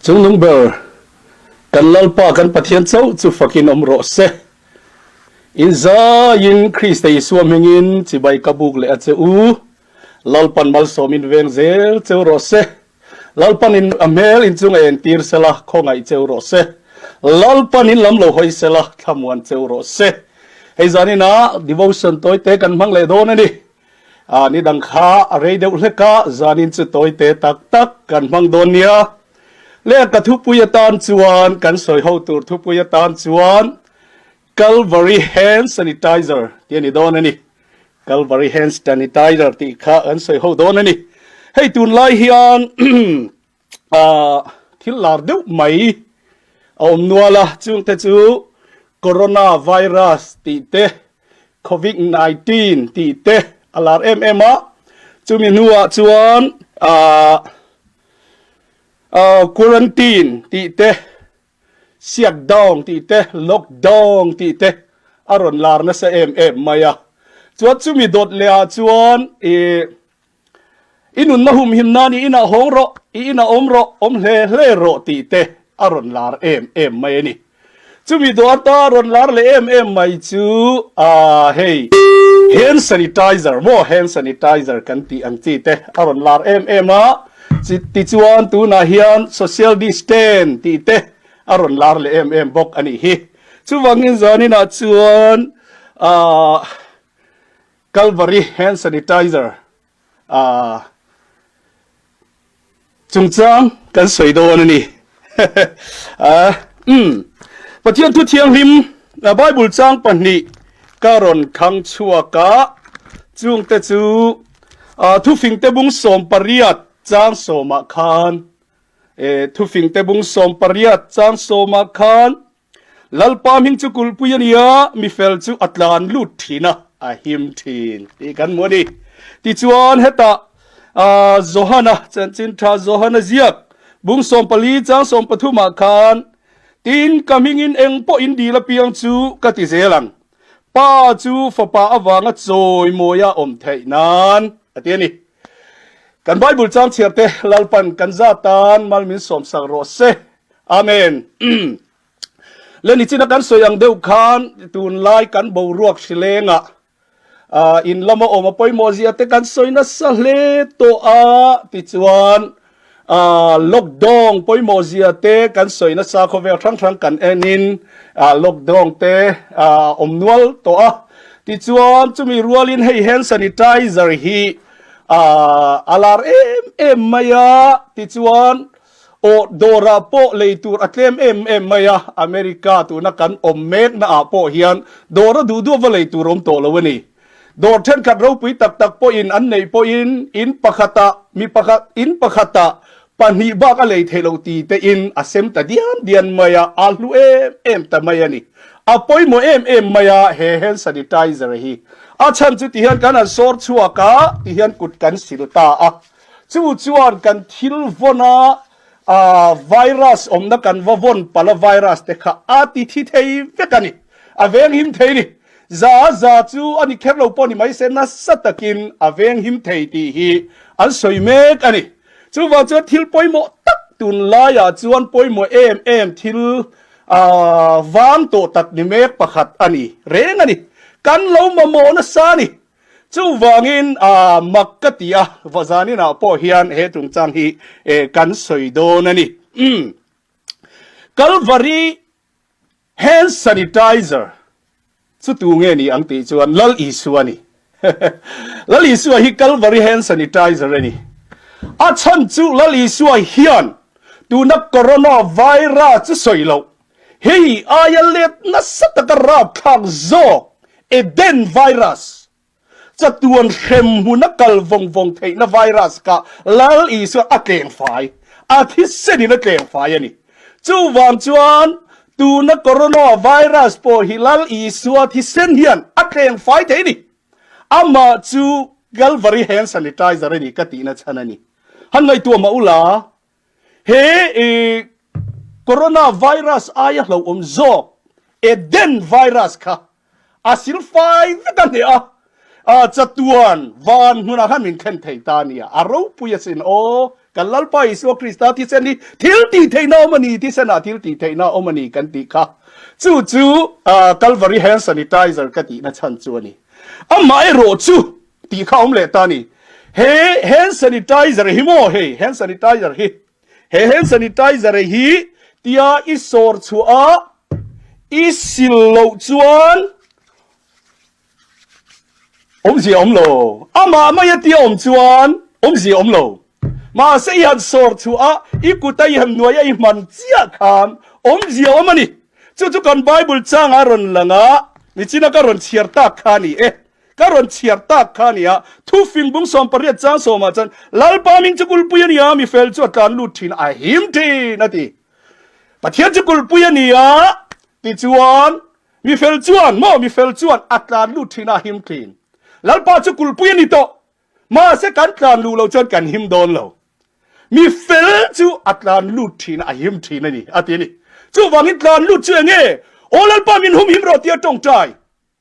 Chungnung ber, kan Lalpa kan Pathian chauh chu fakin awm rawh se. In zaiin Krista Isua hmingin chibai ka buk leh a che u. Lalpan malsawmin veng zel cheu rawh se. Lalpan in a hmel in chung a entir sela, khawngaih cheu rawh se. Lalpan in lam lo hawi sela, thlamuan cheu rawh se. Hei zaninah devotion tawite kan hmang leh dawn a ni. A ni dang kha a rei deuh hlek a, zanin chu tawite tak tak kan hmang dawn nia. Le ka thupui atan chuan, kan sawi ho tur thupui atan chuan Calvary Hand Sanitizer tih a ni dawn a ni. Calvary Hand Sanitizer tih kha kan sawi ho dawn a ni. Hei tunlai hian thil lar deuh mai a awm nual a, chungte chu Corona Virus tih te, Covid 19 tih te a lar em em a, chumi hnuah chuan Quarantine tih te, Siakdawng tih te, Lockdawng tih te a rawn lar nasa em em mai a. Chuan chumi dawt leh ah chuan ih I nunna humhim nan i inah hawng rawh, i inah awm rawh, awm hle hle rawh tih te a rawn lar em em mai a ni. Chumi dawh ata a rawn lar leh em em mai chu ah hei hand sanitizer maw hand sanitizer kan tih ang chi te a rawn lar em em a, tichuan tunah hian social distance tih te a rawn lar leh em em bawk a nih hi. Chuvangin zaninah chuan ah Calvary hand sanitizer ah chungchang kan sawi dawn a ni. Umm Pathian thu thianghlim Bible chang pahnih ka rawn khang chhuak a, chungte chu thufingte bung 18 chang sawmah khan thufingte bung 18 chang sawmah khan Lalpa hming chu kulhpui a ni a, mi fel chu a tlan lut thin a, a him thin tih kan hmu a ni. Tichuan hetah Johana, chanchin tha Johana ziak bung 14 chang 13 ah khan, Tin, ka hmingin eng pawh in dil apiang chu ka ti zel ang, Pa chu fapa avanga chawimawi a awm theih nan, a ti a ni. Kan Bible chang chhiarte Lalpan kan za tan mal min sawmsak rawh se. Amen. Le nichina kan sawi ang deuh khan tunlai kan boruak hrilengah in lama awm a pawimawh zia te kan sawi nasa hle tawh a tichuan lockdown pawimawh zia te kan sawi nasa khawvel hrang hrang kan enin lockdown te awm nual tawh a tichuan chumi rualin hei hand sanitizer hi a lar em em mai a tichuan Aw, dawrah pawh lei tur a tlem em em mai a, America tuna kan awm mekna ah pawh hian dawr a duh duh va lei tur awm tawh lo a ni. Dawr thenkhat ropui tak tak pawhin an neih pawhin in pakhatah mi pakhat in pakhatah pahnih bak a lei theih lo ti te in a sem ta dian dian mai a, a hlu em em ta mai a ni. A pawimawh em em mai a he hand sanitizer hi. A chhan chu tihian kan han sawr chhuak a, tihian kut kan sil ta a. Chu chuan kan thil vawn a, virus awmna kan va vawn palh a virus te kha a ti thi thei vek a ni, a venghim thei ni. Za za chu a ni kher lo pawh ni mai se nasa takin a venghim thei tih hi an sawi mek a ni. Chuvang chuan thil pawimawh tak tunlaiah chuan pawimawh em em thil vang tawh tak ni mek pakhat a ni reng a ni. Kan lo mamawh nasa a ni. Chuvangin a mak ka ti a, vazaninah pawh hian he chungchang hi kan sawi dawn a ni. Kalvari hand sanitizer chu tu nge ni ang tih chuan Lal Isua a ni. Lal Isua hi Kalvari hand sanitizer a ni. A chhan chu Lal Isua hian tuna corona virus chu sawi loh, Hei aia let nasa taka rapthlak zawk Eden virus, chatuan hrem hmuna kal vawng vawng theihna virus kha Lal Isua a tleng fai, a thisenin a tleng fai a ni. Chuvang chuan tuna corona virus pawh hi Lal Isua thisen hian a tleng fai thei a ni. Amah chu Calvary hand sanitizer a ni ka tihna chhan a ni. Han ngaihtuah mah ula. He i Corona virus aia hlauhawm zawk Eden virus kha a silfai vek a hneh a, a chatuan van hmunah khan min thlen thei ta nia, a ropui asin aw. Kan Lalpa Isua Krista thisen hi thil tih theihna awm a ni, thisenah thil tih theihna awm a ni kan tih kha. Chu chu Calvary hand sanitizer ka tihna chhan chu a ni. Amaherawh chu tih kha awm leh ta a ni. He hand sanitizer hi maw hei hand sanitizer hi he hand sanitizer hi tia i sawr chhuah a i sil loh chuan Awmzia awm lo. Amah mai a tia awm chuan awmzia awm lo. Mahse i han sawr chhuah a, i kut a i han nuai a i hman chiah khan awmzia awm a ni. Chu chu kan Bible changah a rawn lang a, nichina ka rawn chhiar tak kha a ni e. Ka rawn chhiar tak kha a ni a, thufing bung 18 chang sawmah chuan Lalpa ming chu kulpui a ni a, mi fel chu a tlan lut thin a, a him thin a ti. Pathian chu kulpui a ni a, tichuan Mi fel chuan maw mi fel chuan a tlan lut thin a him thin. Lalpa chu kulpui a ni tawh. Mahse kan tlan luh loh chuan kan him dawn lo. Mi fel chu a tlan lut thin a him thin a ni a ti a ni. Chuvangin tlan lut chu enge? Aw Lalpa min humhim rawh tia tawngtai.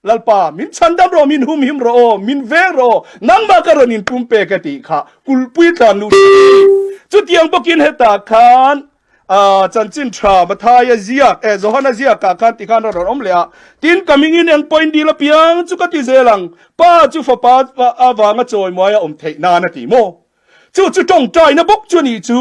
Lalpa min chhandam rawh min humhim rawh aw min veng rawh aw nangmah ka rawn inpum pek a tih kha kulpui tlan luh thin a ni. Chutiang bawkin hetah khan A chanchin tha Mathaia ziak eh Johana ziakah khan ti khan a rawn awm leh a, tin ka mingin eng pawhin dil apiang chu ka ti zel ang, Pa chu fapa avanga chawimuai a awm theih nan a ti maw? Chu chu tawngtaina bawk chu a nih chu,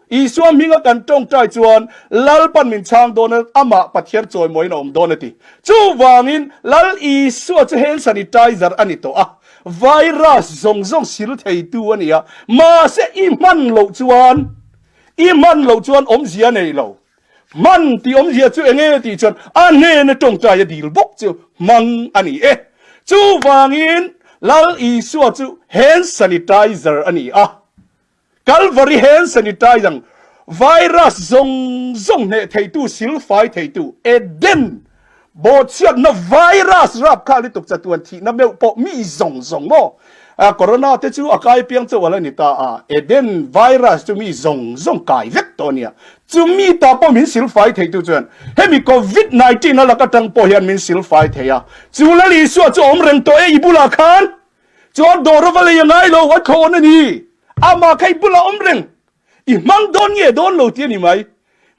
Isua hminga kan tawngtai chuan Lalpan min chhang dawn a, amah Pathian chawimuaiin a awm dawn a ti. Chuvangin Lal Isua chu hand sanitizer a ni tawh a, virus zawng zawng sil theitu a ni a, mahse i hman loh chuan I hman loh chuan awmzia nei lo. Hman tih awmzia chu enge tih chuan a hnena tawngtai a dil bawk chu hmang a ni e. Chuvangin Lal Isua chu hand sanitizer a ni a. Calvary hand sanitizer virus zawng zawng hneh theitu, silfai theitu, Eden Bawhchhiatna virus rap kha lutuk chatuan thihna meuh pawh mi zawng zawng maw? Corona te chu a kai piang chauh a la ni ta a, Eden virus chu mi zawng zawng kai vek tawh a nia. Chu mi ta pawh min silfai theitu chuan hemi Covid 19 a lak atang pawh hian min silfai thei a. Chu Lal Isua chu a awm reng tawh e i bulah khan chuan dawr a va lei a ngai lo, a thlawn a ni. Amah kha i bulah awm reng. I hmang dawn nge dawn lo tih a ni mai.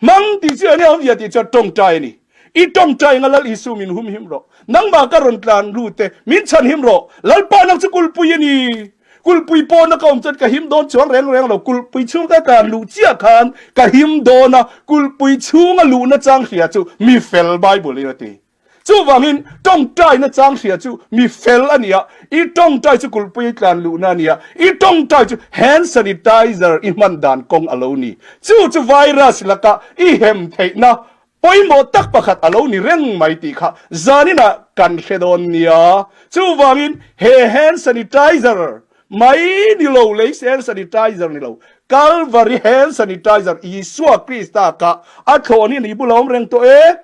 Hmang tih chu enge awmzia tih chuan tawngtai a ni. I tawngtai anga Lal Isu min humhim rawh. Nangmah ka rawn tlan lut e, min chhan him rawh. Lalpa nang chu kulpui a ni. Kulpui pawna ka awm chuan ka him dawn chuang reng reng lo. Kulpui chhung ka tlan luh chiah khan ka him dawn a, kulpui chhunga luhna chang hria chu mi fel Bible in a ti. Chuvangin, tawngtaina chang hria chu mi fel a ni a, i tawngtai chu kulhpui tlan luhna a ni a, i tawngtai chu hand sanitizer i hman dan kawng a lo ni. Chu chu virus laka i hem theihna pawimawh tak pakhat a lo ni reng mai tih kha zaninah kan hre dawn nia. Chuvangin, he hand sanitizer mai ni lo, lei hand sanitizer ni lo, Calvary hand sanitizer Isua Krista kha a thlawhni ni bula awm reng tawh e.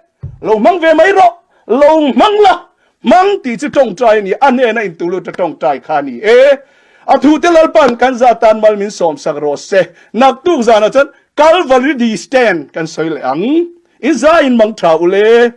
Lo hmang ve mai rawh, lo hmang la, hmang tih chu tawngtai a ni, a hnena intulut a tawngtai kha a ni e. A thute Lalpan kan za tan mal min sawmsak rawh se. Naktuk zanah chuan Calvary Stand kan sawi leh ang. In za in mang tha u le.